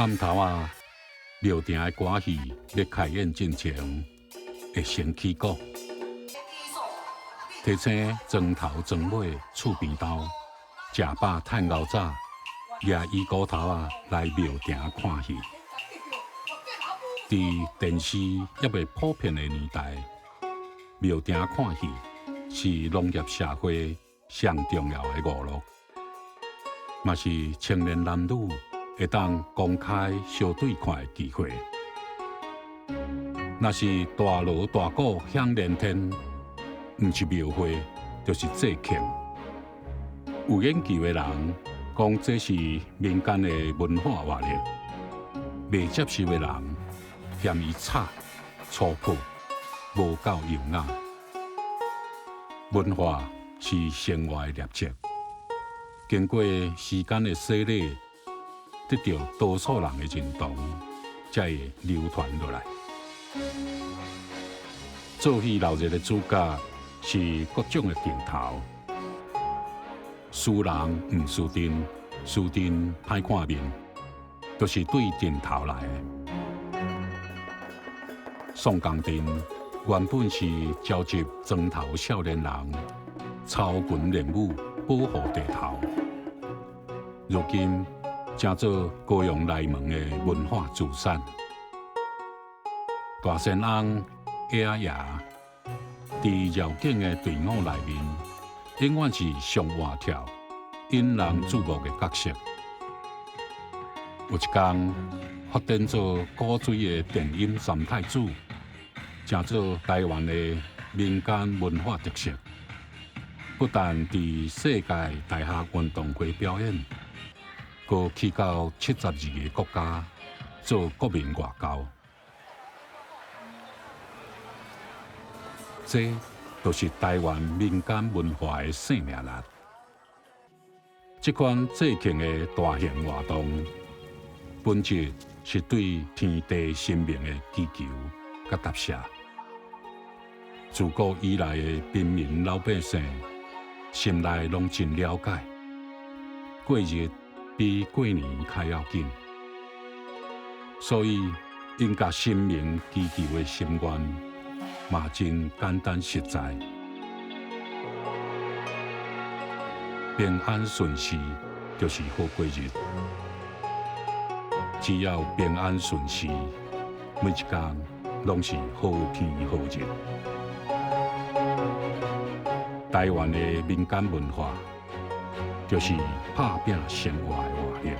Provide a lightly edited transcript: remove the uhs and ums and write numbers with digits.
暗頭仔，廟埕的歌戲欲開演進前，會先起鼓，提醒莊頭莊尾厝邊兜，食飽趁牛早，舉椅鼓頭仔來廟埕看戲。佇電視猶未普遍的年代，廟埕看戲是農業社會上重要的娛樂，嘛是青年男女會當公開相對看的機會。若是大鑼大鼓響連天，毋是廟會，就是節慶。有研究的人講，這是民間的文化活力；袂接受的人嫌伊吵、粗樸、無夠優雅。文化是生活的粒質，經過時間的洗禮，得著多數人的認同，才會流傳落來。做戲鬧熱的主角是各種的陣頭，輸人毋輸陣，輸陣歹看面，就是對陣頭來的。宋江陣原本是召集莊頭少年人操群練武，保護地頭。如今成做高雄內門的文化資產。大仙翁葉仔爺佇繞境的隊伍內面，永遠是上活跳、引人注目的角色。有一工發展做古錐的電音三太子，成做台灣的民間文化特色。不但佇世界大學運動會表演，閣去到72個國家做國民外交。這就是台灣民間文化的生命力。這款節慶的大型活動，本質是對天地神明的祈求佮答謝。自古以來的平民老百姓，心內攏真了解，過日比過年較要緊，所以𪜶共神明祈求的心願，嘛真簡單實在，平安順遂就是好過日。只要平安順遂，每一工攏是好天好日。台灣的民間文化，就是拍拚生活的活力。